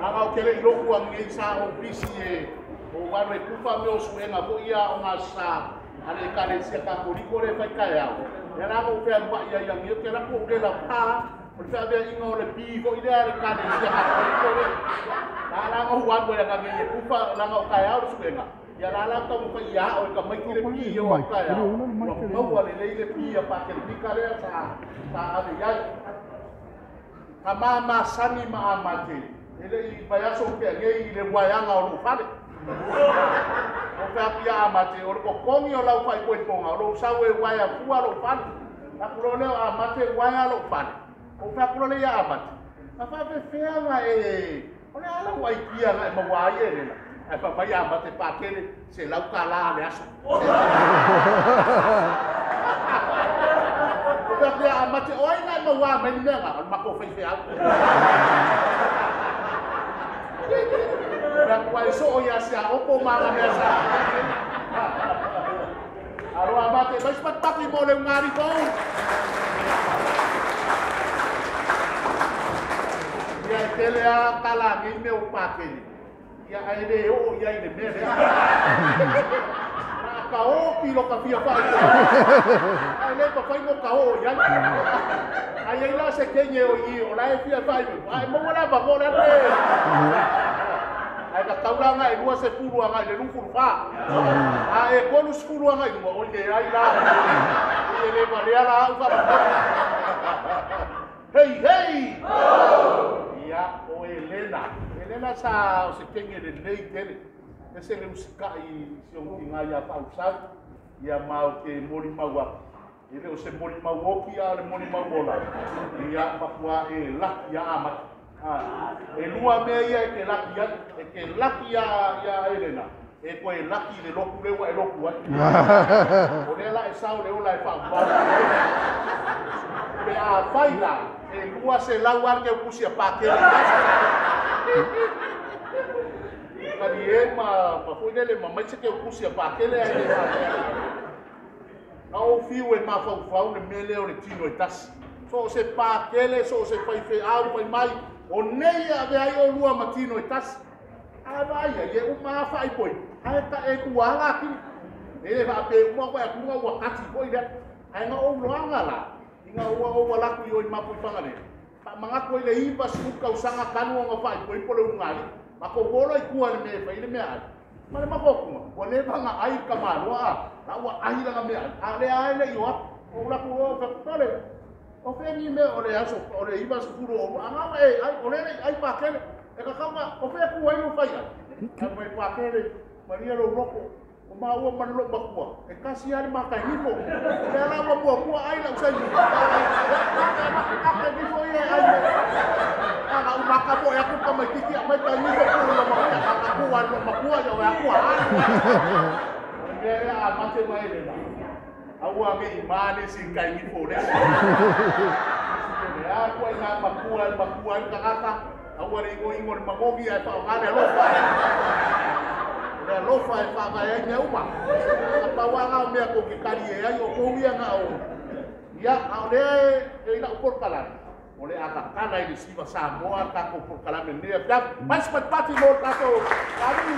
Aga o kele i loku ang nei sa o pisi e o wano e kufa me o suenga fo ia o ngā sa ale ekalesia Katoliko le fai kaeao. Ia la o fea mua ia ia ngi ke la ko le la pa o le fea vea inga o le pi fo ile ale ekalesia Katoliko le. La la o wano ia ngi e kufa la o kaeao le suenga. Ia la la ka mo fai ia o ka mai ki le pi o kaeao. Ua maua le lei le pi a pa ke le mika lea sa sa ave iai. Ka ma sani ma amate. Ele i vaiaso o pea nei i le waianga o lou fale. O pea pia amate, o le kokongi o lau whai koe tonga, o lou sau e waia fua lou fale. Aku lo leo amate waia lou fale. O pea kulo le ia amate. A whawhewhea nga e, o le ala wai kia nga e mawai e lela. Ai whawhai amate pākele, se lau ka la le aso. O pea pia amate, o ai nga e mawā mai ni mea nga, o le mako whaiwhea. Pea so ia sia opo manga mea sa. Aro amate, mai spat paki mo le ngari kou. Ia e tele a kala ngi me o pākele. Ia ai le o ia i le mea lea. Na ka o ki lo ka fia whai. Ai le pa whai mo ka o ia. Ai ai la se kenye o i o la e fia whai. Ai mo la ba mo la le. Ai ka taulanga e lua se fulu anga i le lufulu wha. A e kolu se fulu anga i lua o le ai la. I le walea la au wha. Hei, hei! Ia o Elena. Elena sa o se kenye le nei tele. E se le usika i si o ki ngai a pausau. Ia mau ke mori mau aku. Ele o se mori mau oki a le mori mau ola. Ia papua e laki ia amata. E lua mea ia e ke laki ai, e ke laki ia Elena. E koe laki le loku lewa e loku ai. O lea la e sao le ola e whaumau. Pe a whai la, e lua se lau ar ke ukusi a pākele. Kani e ma fui lele ma mai se ke ukusi a pākele ai le whākele. Na o fiu e mawhauwhau le mea leo le tino e tasi. So o se pākele, so o se whaiwhe au whai mai, o nei a vea i o lua matino e tasi. A vai ia e uma a whai poi. Ae ta e kuala ki. E le wha pe uma koe akunga ua kati poi lea. Ae nga o uloanga la. I nga ua o walaku i o i mapu i whangare. Pa manga koe le iwa suka usanga kanu o nga whai poi pole ungali. Ma ko wolo i kua le mea whai le mea ai. Ma le mako kunga. Ua le whanga ai ka malua a. La ua ahi langa mea ai. A le ai le i o o ulaku o whakutole. O whengi mea o le aso, o le iwa sukuru o anga e ai, o le ai pākele. E ka kaunga, o whea kua i o whai ai. A mai pākele, Maria lo roko, o maua mana lo makua. E kasi ale makai nifo. O lea la ua mua mua ai la usai. Aka nifo ia ai. Aka umaka po e aku ka mai kiki a mai ka nifo ku lo makua. Aka kua lo makua ia o aku a. O mea a mate mai le la. Aua me i mane sin kai nifo le. Le a kua i ngā makua, makua i kangata. Aua le ingo ingo le mangogi ai wha o ngā le alofa. Le alofa e wha ngai ai mea uma. A pawanga o mea ko ke kari e ai o kouia ngā o. Ia, a o lea e ila upor kalani. O le akakana i le siva Samoa kako por kalame nea. Pia, mais patipati mo tato. Kari.